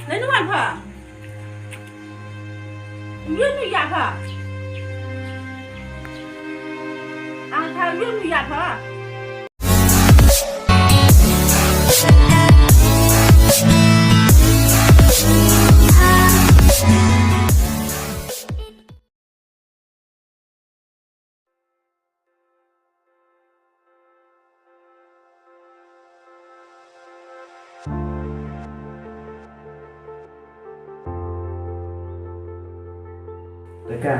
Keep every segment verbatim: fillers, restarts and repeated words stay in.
Nai nu wan pha. Yun nu ya pha. Ang pha yun nu ya pha. Te ka,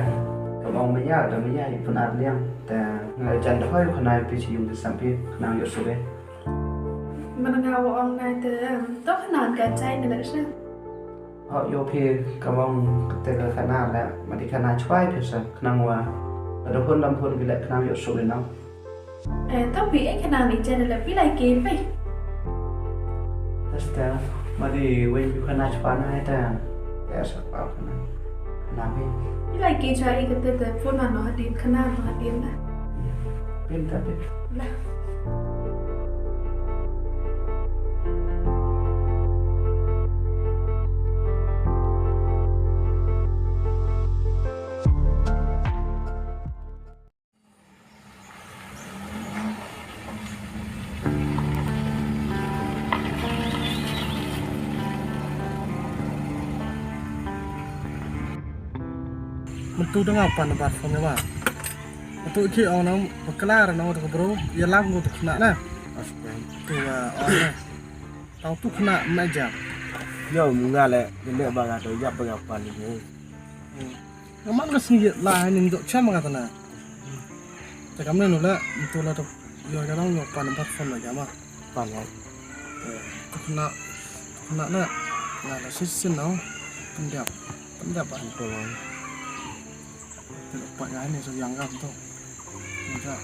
kam ong maya, da maya i pun ar liang. Te nga jan da hoi khana pi chi yung te sam pi, khana yung sube. Mana nga wa ong nai te, to khana ka chai ne le sha. Ho yo phi, kam ong te ka khana le, ma di khana chwai phi sa, khana wa. Da hun dam hun bi le khana yung sube nang. Eh, to phi, eh, khana ni jan le phi lai ke phi. Testa, ma di wen phi khana chwai na ita. Ya sa pa khana. Khana phi. Phi lai ke chwai ke te te phone no hadin khana no hadin na. Pin ta pin. La. Mynta da nga pan bar phone ba. Mynta ki ong nang bakla ra nang da bro, ya lam ngu da khna na. Aspek. Tu ba ong na. Tau tu khna na jam. Yo, nga le, le ba nga tu ya ba nga pan ni. Nga man ka sngi la ha ning dok cham nga tana. Ta kam ne nu la, tu la tu yo ka dang yo pan number phone la jama. Pan ya. Tu khna, tu khna na. Na la sis sin no. Pendap, pendap ba tu la. Tu pa ya ni so yang kam tu. Ni ka.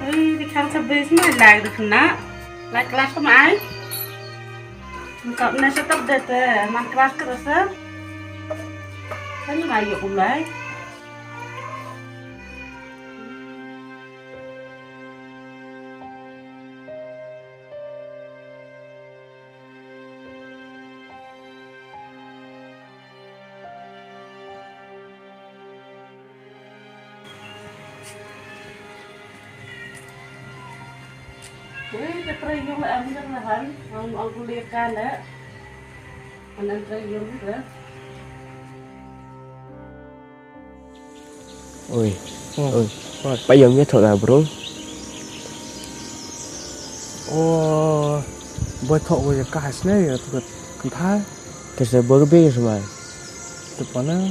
Ui, di khang sa bris ma lag di khna. Lag klas ka mai. Engkau na sa tap de te, man klas ka rasa. Kan ma yu kumlai. Ui, te trai yung la am jang la han, ang ang kulir ka la. An an trai yung la. Oi. Oh. Oi. What? Ba ïa ngi thoh da, bro. Oh, ba thoh ko ïa ka sne ïa tu ka kynthai. Te se ba ka bei sma. Te pa na.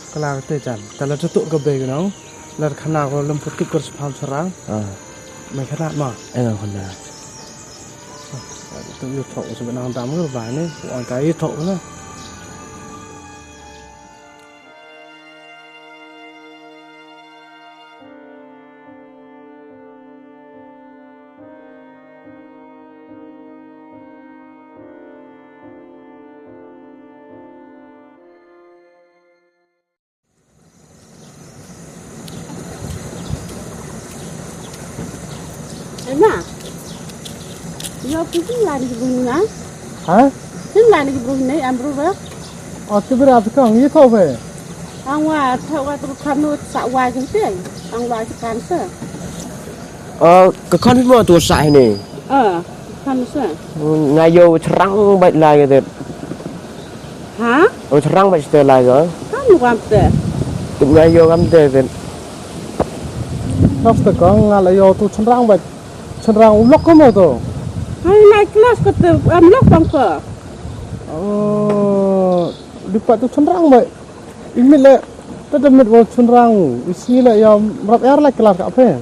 Kala te jan. Te la tu ka bei ka nau. La khana ko lem putik ko spam sarang. Ah. Me khana ma. Eh, nga khana. Tu ïa thoh ko sma nang dam ko ba ne. Wan ka ïa thoh ko na. Ema. Yo, phi sim lani ki bruni na? Ha? Sim lani ki bruni, am bru ba? Oh, tu bra tu kong, ye kau be? Ang wa, ta wa tu kanu sa wa jing te. Ang wa ki kan sa. Oh, ka kan mo tu sa ni. Ah, kan sa. Nga yo cherang bai lai ke. Ha? Oh, cherang bai ste lai ke. Kan wa te. Tu nga yo kan te te. Nafta kong nga la yo tu cherang bai. Chynrang u lok ka mo to. Hai nai klas ka te am lok bang ka. Oh, di pat tu chynrang bai. Imit le ta da mit wa chynrang u. Isi le ya rap er lai klas ka phe.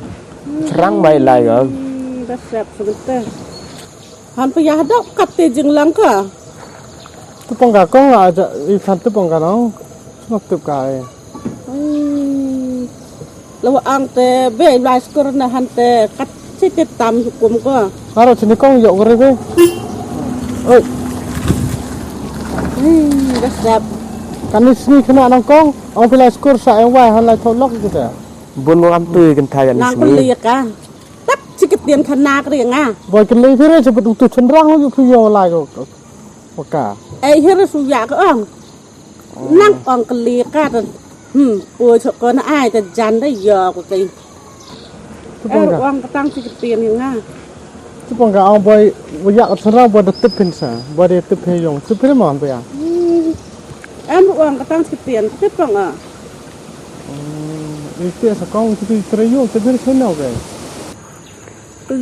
Chynrang bai lai ka. Hmm, da sep sebentar. Han pa ya dok kat te jinglang ka. Tupang ka kong la aja i than tupang ka nong. Sngap tup ka e. Hmm. Lawa ang te be lai skur na han te kat si te tam hukum ko. Haro sini kong yok gere be. Oi. Hmm, dah siap. Kan ni sini kena nang kong. Ang pila skur sa yang wai han lai tholok kita. Bun ngam tu kan thayan ni sini. Nang peli ka. Tak sikit dian kena kering ah. Boy kena kering sebut utuh cenderang lagi puyo lai ko. Waka. Ei hir su ya ka ong. Nang ong keli ka ta. Hmm, pu chok ko na ai ta jan da yo ko kai. Ei ong ka tang si ka tien nga. Tupang ka ong boy ya ka sara boy da tip pin sa. Boy da tip pin yong. Tip pin ma boy ya. Hmm. Em ong ka tang si ka tien tip pang a. Hmm, ite sa kong tip pin tre yong tip pin sa na kai.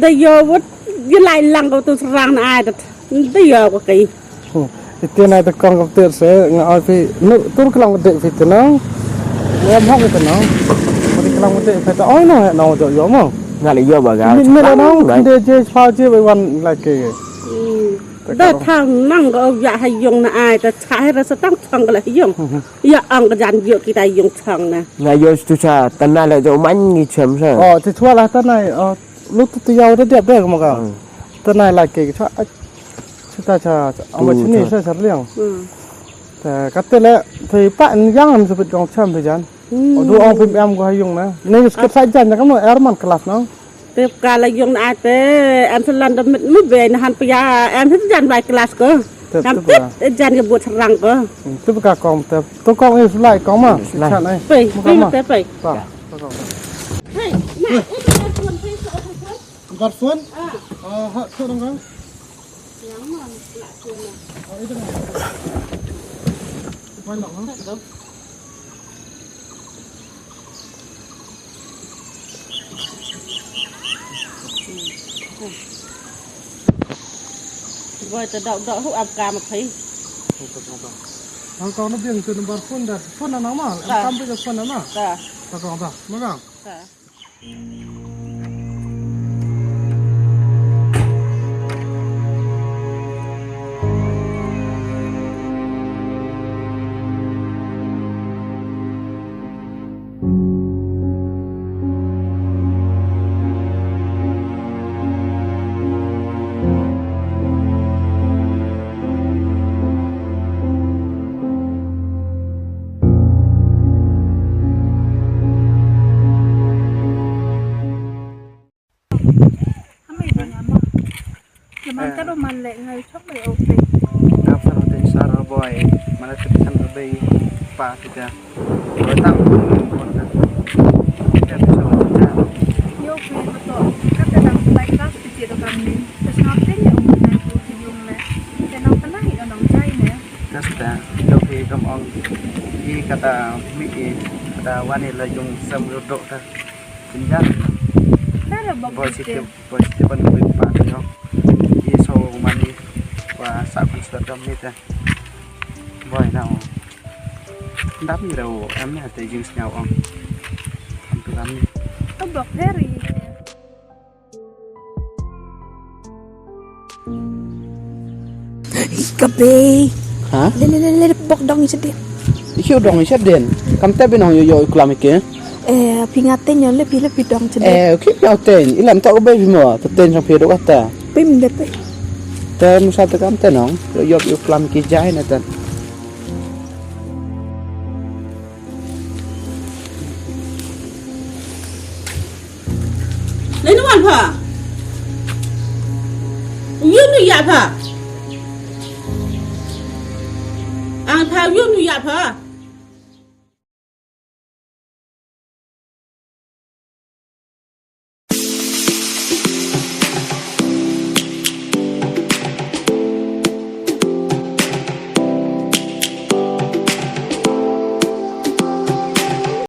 Da yo wat ya lai lang ko tu serang na ai dat. Da yo ko kai. Hmm. Ite na ta kong ko ter se nga ai phi nu tur klang de phi te nang. Ya mok te nang. Mari klang de phi ta oi no no jo yo mo. Nga le yo ba ga. Min me la nang de je pa je wan lai ke. Hmm. Da thang nang ko ya ha yong na ai ta cha he ra sa tang thang ko la yong. Ya ang ka jan yo kita yong thang na. Nga yo stu cha ta na le jo man ngi chem sa. Oh, te chwa la ta na. Oh. Lu tu tu yau da diap da ma ka. Hmm. Ta nai lai ke cha. Cha ta cha. Ama chini sa sa liang. Hmm. Ta ka te le te pa yang am sepit kong cham pe jan. Hmm. Du ong pim em ko ha yung na. Ne skit sa jan ka mo er man kelas na. Te ka la yung na te em selan da mit mu be na han pia em hit jan bai kelas ko. Te, nam te tit jan ke buat serang ko. Hmm, te ka kong te. Tu kong is lai kong ma. Lai. Chan ai. Pe, pe ma te pe. Pa. Hey, na, itu dah phone, please, open phone. Bar phone? Ah. Ah, ha, tu dong kang. Yang mana? Nak phone. Ah, itu dong. Mana, ha? Tak tahu. Boy, ta dok dok hu ap ka ma phai. Hong kong na biang tu number phone dah. Phone na nama? Kam tu phone na nama? Dah. Ta kong dah. Magang. Dah. Amai ding ama. Lamang ka rumal le ngai chok le ope. Ngap sa rote sar boy. Mana tu kan robe pa kita. Boy tam pun pun kan. Kita bisa baca. Yo pe mato. Kata dang lai kas kecil tu kami. Terus ngapain ya umur nai tu sejung le. Kenapa nai orang jai ne? Kasta, to ke kam ong. I kata mi i kata wani la yung sam ro dok ta. Sinjan. Nara bok positive, positive ban kui pa ta yong. I so mani wa sa kun sa dam ni ta. Boy na o. Dam ni da o, em ni ha te jing sñiaw ong. Am tu dam ni. Abok very. Ka bei. Ha? Le le le le bok dong i sha den. Ïoh dong i sha den. Kam tip ïa nong ïoh ïoh klam ïa ki. Eh, phi nga ten ïoh le phi le phi dong sha den. Eh, okay phi nga ten. I lam ta ka bei phi mo. Ta ten sha phi dok kata. Phi mende phi. Te musa te kam ten nong. Ïoh ïoh ïoh klam ïa ki jai na ten. Lei nu wan pha. Yun nu ya pha. Ang pha yun nu ya pha.